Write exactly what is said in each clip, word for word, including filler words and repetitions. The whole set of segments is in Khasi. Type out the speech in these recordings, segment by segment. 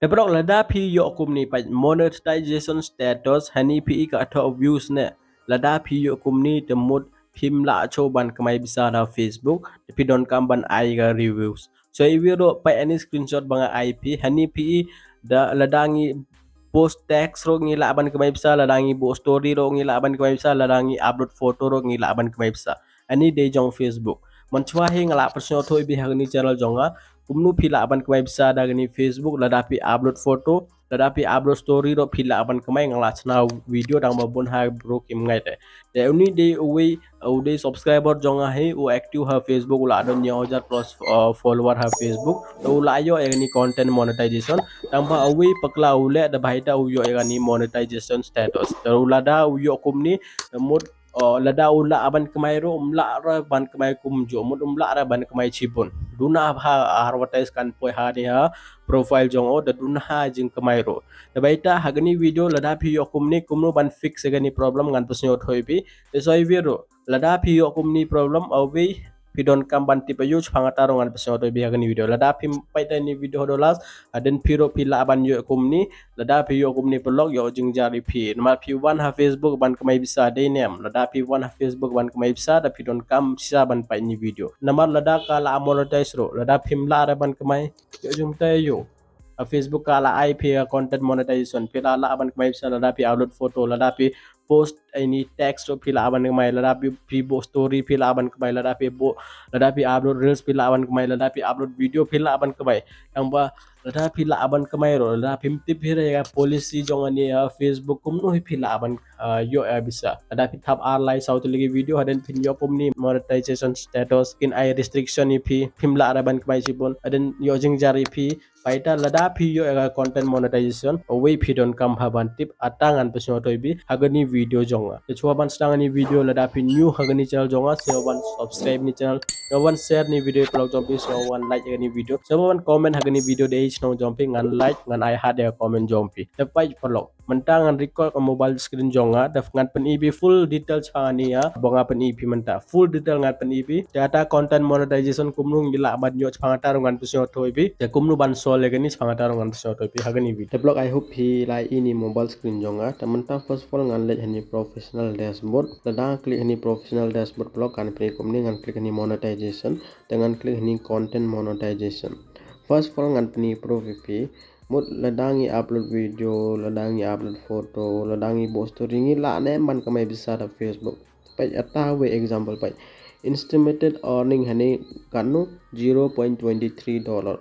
Te paralok, lada phi ïoh kumne pat monetization status, hani phi i ka thoh views ne. Lada phi ïoh kumne te mut phim lah shuh ban kamai pisa da Facebook, te phi donkam ban ai ka reviews. So, i wi ruh pat ani screenshot ba nga ai phi, hani phi i da lada ngi post text ruh ngi lah ban kamai pisa, lada ngi buh story ruh ngi lah ban kamai pisa, lada ngi upload photo ruh ngi lah ban kamai pisa. Ani dei jong Facebook. Mynshuwa hi nga la pynsngewthuh ïa phi ha kani channel jong nga kumno phi lah ban kamai pisa da kani Facebook, lada phi upload photo, lada phi upload story ruh phi lah ban kamai. Nga la shna video tang ba bun ha bro kim ngeit eh. Te uni dei uwei, u dei subscriber jong nga hi, u active ha Facebook, u la don hynñiew hajar plus, uh, follower ha Facebook. Te u la ïoh ïa kani content monetization. Tang ba uwei pakla u leh da ba hita u ïoh ïa kani monetization status. Te u lada u ïoh kumne, te mut, uh, lada u lah ban kamai ruh, um lah ruh ban kamai kumjuh, mut um lah ruh ban kamai shibun. Duna ha advertise kan poi ha ni ha profile jong u, da duna ha jingkamai ruh. Te ba ita ha kani video lada phi ïoh kumne, kumno ban fix ïa kani problem ngan pynsngewthuh ïa phi. Te soi video ruh, lada phi ïoh kumne problem, uwei phi donkam ban tip aïu, shaphang kata ruh ngan pynsngewthuh ïa phi ha kani video. Lada phim peit ïa kani video haduh last, hadien phi ruh phi lah ban ïoh kumne, lada phi ïoh kumne paralok, ïoh jingjar ïa phi. Namar phi wan ha Facebook ban kamai pisa dei ne em, lada phi wan ha Facebook ban kamai pisa, da phi donkam shisha ban peit ïa kani video. Namar lada ka la monetize ruh, lada phim lah ruh ban kamai, ïoh jingmyntoi aïu. Ha Facebook ka la ai phi content monetization, phi la lah ban kamai pisa lada phi upload photo, lada phi post any text ruh phi lah ban kamai, lada phi, phi buh story phi lah ban kamai, lada phi buh, lada phi upload reels phi lah ban kamai, lada phi upload video phi lah ban kamai. Tang ba lada phi lah ban kamai ruh, lada phim tip hi ruh ïa ka policy jong ani, uh, Facebook kumno hi phi lah ban, uh, ïoh ïa pisa. Lada phi thap ar lai saw tylli ki video, hadien phin ïoh kumne monetization status, kin ai restriction ïa phi, phim lah ruh ban kamai shibun, hadien ïoh jingjar ïa phi. Ba ita lada phi ïoh ïa ka content monetization, uwei phi donkam ha ban tip, ata ngan pynsngewthuh ïa phi ha kani video jong nga. Te shuwa ban sdang kani video, lada phi new ha kani channel jong nga, sngewbha ban subscribe ni channel, sngewbha ban share ni video paralok jong phi, sngewbha ban like ïa kani video, sngewbha ban comment ha kani video dei shnong jong phi, ngan like, ngan ai heart ïa ka comment jong phi. Te peit paralok, mynta ngan record ka mobile screen jong nga, da ngan pyni ïa phi full detail shaphang ani, ïa ba nga pyni ïa phi mynta. Full detail ngan pyni ïa phi. Te ata content monetization kumno ngi lah ban ïoh shaphang kata ruh ngan pynsngewthuh ïa phi. Te kumno ban solve ïa kani shaphang kata ruh ngan pynsngewthuh ïa phi ha kani video. Te paralok, I hope phi la ïohi ni mobile screen jong nga. Te mynta first of all ngan leit ha ni professional dashboard. Lada nga click ha ni professional dashboard paralok, kan pyni kumne, ngan click ha ni monetization. Te ngan click ha ni content monetization. First of all ngan pyni proof ïa phi. Mut lada ngi upload video, lada ngi upload photo, lada ngi buh story, ngi lah ne em ban kamai pisa da Facebook. Peit ata uwei example peit. Estimated earning hani katno, zero point twenty three dollar.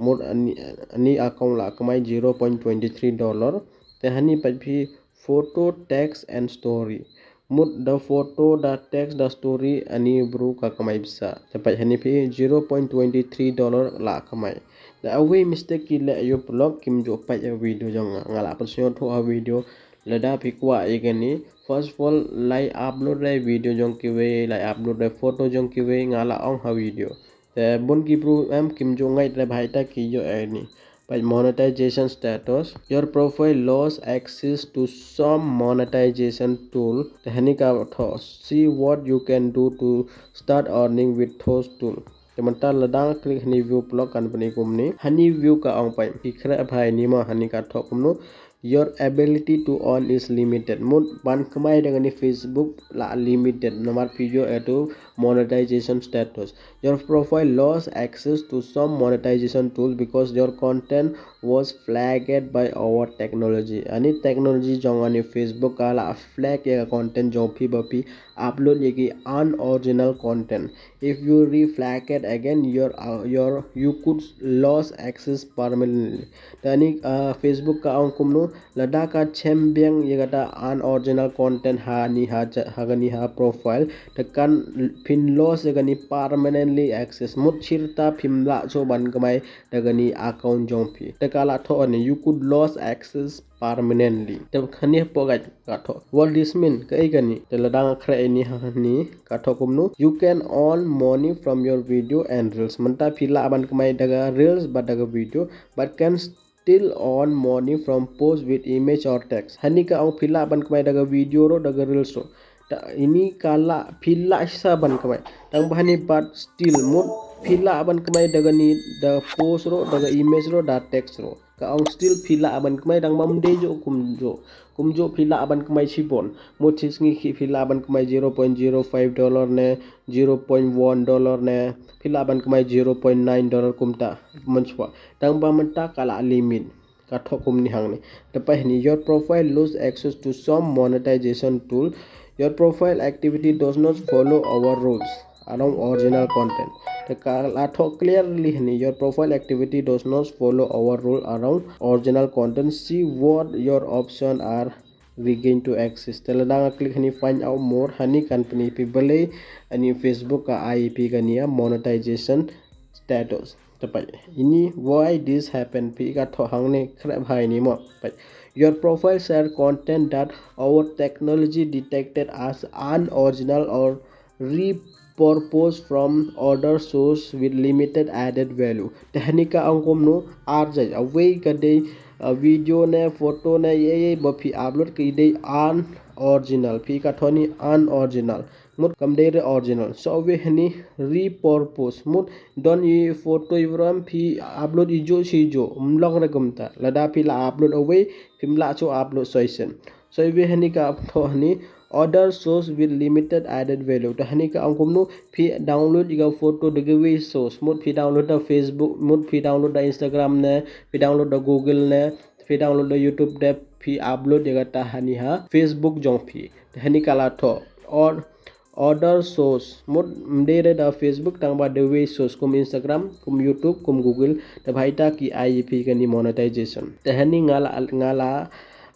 Mut ani, ani account la kamai zero point twenty three dollar. Te hani peit phi photo, text and story. Mut da photo, da text, da story, ani bru ka kamai pisa. Te peit hani phi zero point twenty three dollar la kamai. Da uwei mistake ki leh ïa u paralok, kim ju peit ïa video jong nga. Nga la pynsngewthuh ha video. Lada phi kwah ïa kani, first of all, lai upload re video jong kiwei, lai upload re photo jong kiwei, nga la ong ha video. Te bun ki bru em kim ju ngeit re ba ita ki ïoh ïa kani. Peit monetization status. Your profile lost access to some monetization tool. Te hani ka thoh, see what you can do to start earning with those tool. Te mynta lada nga click hani view paralok, kan pyni kumne. Hani view ka ong peit. Ki khreh bha ïa ni mo, hani ka thoh kumno. Your ability to earn is limited. Mut ban kamai da kani Facebook la limited. Namar phi ïoh ïa tu monetization status. Your profile lost access to some monetization tools because your content was flagged by our technology. Ani technology jong ani Facebook ka la flag ïa ka content jong phi ba phi upload ïa ki unoriginal content. If you reflag it again, your, uh, your, you could lose access permanently. Te ani, uh, Facebook ka ong kumno, lada ka shem biang ïa kata unoriginal content ha ni ha cha-, ha kani ha profile, te kan phin lose ïa kani permanently access. Mut shirta phim lah shuh ban kamai da kani account jong phi. Te ka la thoh ani, you could lose access permanently. Te kani hapoh ka thoh. What this mean? Kaei kani? Te lada nga khreh ïa ni hani ka thoh kumno. You can earn money from your video and reels. Mynta phi lah ban kamai da ka reels bad da ka video, but can still earn money from post with image or text. Hani ka ong phi lah ban kamai da ka video ruh, da ka reels ruh. Te ini ka lah, phi lah shisha ban kamai. Tang ba hani, but still mut Phi lah ban kmai da kani, da post ruh, da ka image ruh, da text ruh. Ka ong still phi lah ban kmai, dang bam dei ju kumjuh. Kumjuh phi lah ban kmai shibun. Mut shi sngi ki phi lah ban kmai zero point zero five dollar ne, zero point one dollar ne. Phi lah ban kmai zero point nine dollar kumta. Mynshwa. Dang ba mynta ka la limit. Ka thoh kumne hangne. Te peit hangne, your profile lose access to some monetization tool. Your profile activity does not follow our rules around original content. Te ka la thoh clearly hangne, your profile activity does not follow our rule around original content. See what your option are regain to access. Te lada nga click hangne find out more, hangne kan pyni phi balei hangne Facebook ka ai phi kani a monetization status. Te peit hangne, why this happen, phi ka thoh hangne khreh bha hangne mo. Peit, your profile share content that our technology detected as unoriginal or repurposed from other source with limited added value. Te hangne ka ong kumno, ar jait, awei ka dei, uh, video ne, photo ne, ye ye ba phi upload ka dei unoriginal. Phi ka thoh hangne unoriginal. Mut kam dei re original. So awei hangne repurpose. Mut don i photo i bram phi upload i juh shi juh. Mlong re kumta. Lada phi la upload awei, phim lah shuh upload soi sien. So awei hangne ka thoh hangne other source with limited added value. Te hangne ka ong kumno, phi download i ka photo da kawei source. Mut phi download da Facebook, mut phi download da Instagram ne, phi download da Google ne, phi download da YouTube de, phi upload ïa kata hangne ha Facebook jong phi. Te hangne ka la thoh or other source. Mut ym dei re da Facebook tang ba da wei source kum Instagram, kum YouTube, kum Google. Te bha ita ki ai phi kani monetization. Te hangne nga la, nga la,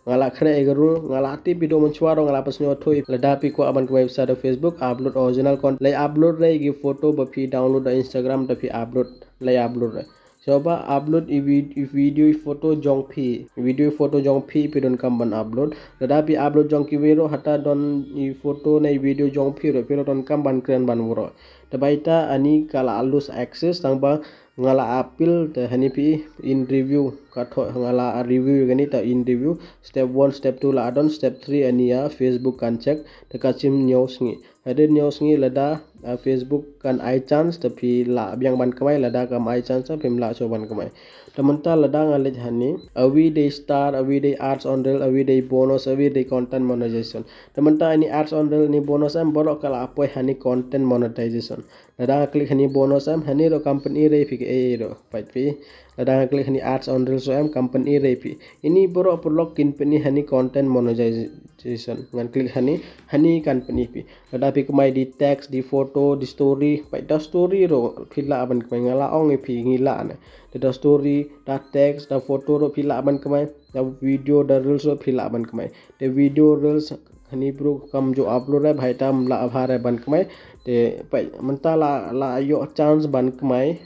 nga la khreh ïa ka rule, nga la tip ïa u mynshwa ruh, nga la pynsngew thuh. Lada phi kwah ban kmai pisa da Facebook, upload original content. Lei upload re ki photo ba phi download da Instagram, da phi upload, lei upload re. Shuwa ba upload i vid-, i video i photo jong phi. Video i photo jong phi phi donkam ban upload. Lada phi upload jong kiwei ruh hata don i photo ne i video jong phi ruh, phi ruh donkam ban kren ban waroh. Te bha ita hangne ka la lose access tang ba nga la appeal te hangne phi in review ka thoh nga la review kani te in review. Step one, step two la don, step three hangne ïa Facebook kan check te ka shim hynñiew sngi. Hadien hynñiew sngi lada, ah, Facebook kan ai chance te phi lah biang ban kmai, lada kam ai chance te phim lah shuh ban kmai. Te mynta lada nga leit hangne, awei dei star, awei dei ads on reel, awei dei bonus, awei dei content monetization. Te mynta hangne ads on reel ne bonus em baroh ka la poi hangne content monetization. Lada nga click hangne bonus em, hangne ruh company re phi ka ei ruh. Peit phi. Lada nga click hangne ads on reels ruh em company re phi. Hangne baroh paralok kin pyni hangne content monetization. Ngan click hangne, hangne kan pyni phi. Lada phi kmai dei text, dei photo, dei story, peit da story ruh phi lah ban kmai, nga la ong ïa phi ngi lah ne. Da, da story, da text, da photo ruh phi lah ban kmai, da video, da reels ruh phi lah ban kmai. Da video reels hangne bro kam ju upload re bha ita ym lah bha re ban kmai. Te peit mynta la, la ïoh chance ban kmai.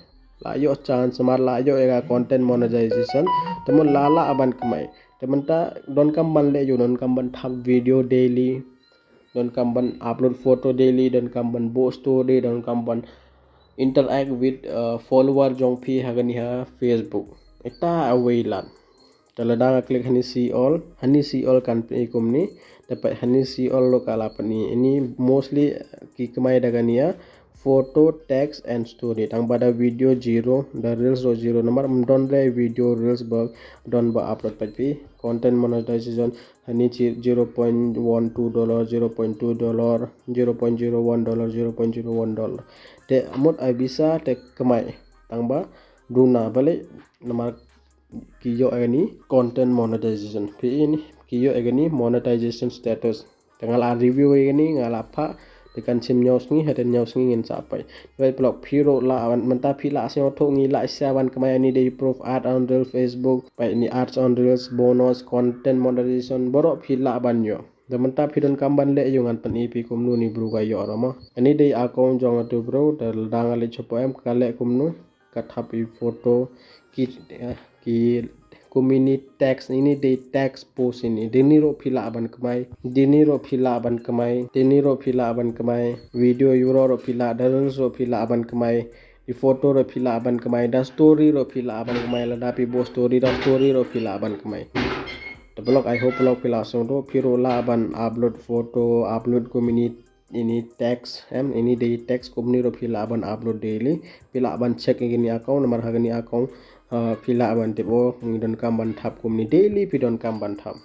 La ïoh chance, mar la ïoh ïa ka content monetization. Te mut la lah ban kmai. Te mynta donkam ban leh ïa u, donkam ban thap video daily. Donkam ban upload photo daily, donkam ban buh story, donkam ban interact with, uh, follower jong phi ha kani ha Facebook. Ita awei lad. Te lada nga click hangne see all, hangne see all kan pyni kumne. Te peit hangne see all ruh ka la pyni. Hangne mostly ki kmai da kani ïa photo, text and story. Tang ba da video zero, da reels ruh zero. Namar ym don re video reels ba don ba upload, peit phi. Content monetization hangne chi zero point one two dollar, zero point two dollar, zero point zero one dollar, zero point zero one dollar. Te mut ai pisa te kmai. Tang ba duna balei namar ki ïoh ïa kani content monetization. Phi i hangne ki ïoh ïa kani monetization status. Te nga la review ïa kani, nga la phah, te kan shim hynñiew sngi, hadien hynñiew sngi ngin sa peit. Peit paralok phi ruh lah ban, mynta phi lah sngewthuh ngi lah shisha ban kmai, hangne dei proof ad on reel Facebook, peit hangne ads on reels, bonus, content monetization, baroh phi lah ban ïoh. Te mynta phi donkam ban leh ïa u, ngan pyni phi kumno une u bro ka ïoh ruh mo. Hangne dei account jong utu u bro, te lada nga leit shapoh em ka leh kumno. Ka thap i photo, ki, eh, ki kumne text, ine dei text post ine. Dei ine ruh phi lah ban kmai. Dei ine ruh phi lah ban kmai. Dei ine ruh phi lah ban kmai. Video ïa u ruh phi lah, da reels ruh phi lah ban kmai. I photo ruh phi lah ban kmai. Da story ruh phi lah ban kmai. Lada phi buh story, da story ruh phi lah ban kmai. Te paralok, I hope paralok phi lah sngewthuh, phi ruh lah ban upload photo, upload kumne ini tags, em, ini dei tags kumne ruh phi lah ban upload daily. Phi lah ban check ïa kane account, namar ha kane account, ah, phi lah ban tip, oh, ngi donkam ban thap kumne daily, phi donkam ban thap.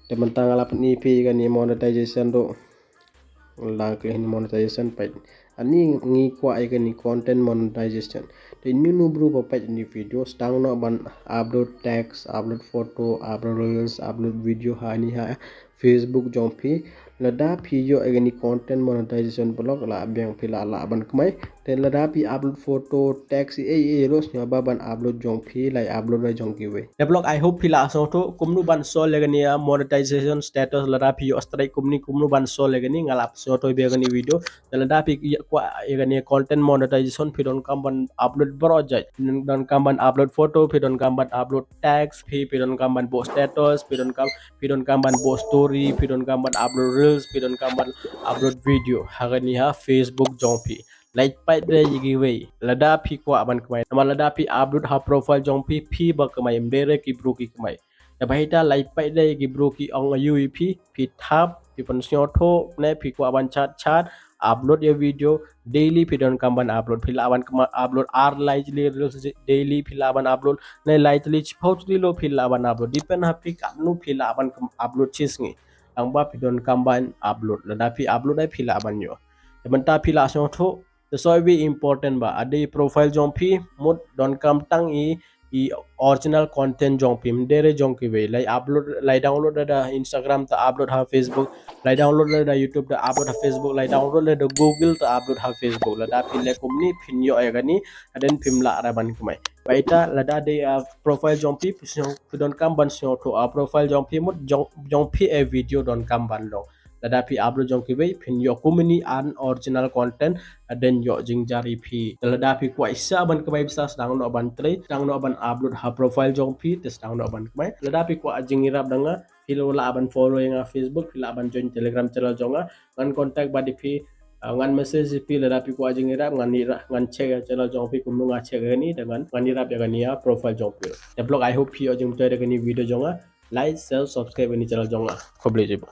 Te mynta nga la pyni phi ïa kane monetization ruh. Lang klik ïa kane monetization peit. Ani ngi kwah ïa kane content monetization. Te ïa uno uno bru ba peit ïa kane video, sdang noh ban upload tags, upload photo, upload reels, upload video ha kane ha Facebook jong phi. Lada phi ïoh ïa kane content monetization block, la biang phi lah lah ban kmai. Te lada phi upload photo, tags, ei ei ruh, sngewbha ban upload jong phi, la upload da jong kiwei. Te block, I hope phi lah sngewthuh kumno ban solve ïa kane monetization status lada phi ïoh strike kumne, kumno ban solve ïa kane, nga la sngewthuh bha ïa kane video. Te lada phi kwah ïa kane content monetization, phi donkam ban upload baroh jait. Phi donkam ban upload photo, phi donkam ban upload tags, phi, phi donkam ban buh status, phi donkam, phi donkam ban buh story, phi donkam ban upload reels, phi donkam ban upload video ha kane ha Facebook jong phi. Leit peit re ïa kiwei lada phi kwah ban kmai. Namar lada phi upload ha profile jong phi, phi ba kmai, ym dei re ki bru ki kmai. Te ba ita leit peit re ïa ki bru ki ong aïu ïa phi, phi thap, phi pynsngewthuh ne phi kwah ban chat chat, upload ïa video, daily phi donkam ban upload, phi lah ban kma-, upload ar lai jli reels daily phi lah ban upload, ne lai jli shiphew jli ruh phi lah ban upload, depend ha phi katno phi lah ban kem-, upload shi sngi. Tang ba phi donkam ban upload, lada phi upload ai phi lah ban ïoh. Te mynta phi lah sngewthuh, te soi wi important ba, ade profile jong phi mut donkam tang i, i original content jong phi, ym dei re jong kiwei. Lai upload, lai download da, da Instagram te upload ha Facebook, lai download da, da YouTube te upload ha Facebook, lai download da, da Google te upload ha Facebook. Lada phi leh kumne phin ïoh ïa kane, hadien phim lah re ban kmai. Ba ita lada dei, ah, profile jong phi, phi sngew, phi donkam ban sngewthuh, ah, profile jong phi mut jong, jong phi e video donkam ban long. Lada phi upload jong kiwei phin ïoh kumne unoriginal content, hadien ïoh jingjar ïa phi. Te lada phi kwah shisha ban kmai pisa, sdang noh ban trei, sdang noh ban upload ha profile jong phi, te sdang noh ban kmai. Lada phi kwah jingïarap da nga, phi ruh lah ban follow ïa nga Facebook, phi lah ban join Telegram channel jong nga, ngan contact bad ïa phi, ah, ngan message ïa phi lada phi kwah jingïarap, ngan ïarap, ngan check ïa channel jong phi kumno nga check ïa kane, te ngan, ngan ïarap ïa kane ïa profile jong phi. Te block, I hope phi ïoh jingmyntoi da kane video jong nga. Like, share, subscribe ïa kane channel jong nga. Khublei shibun.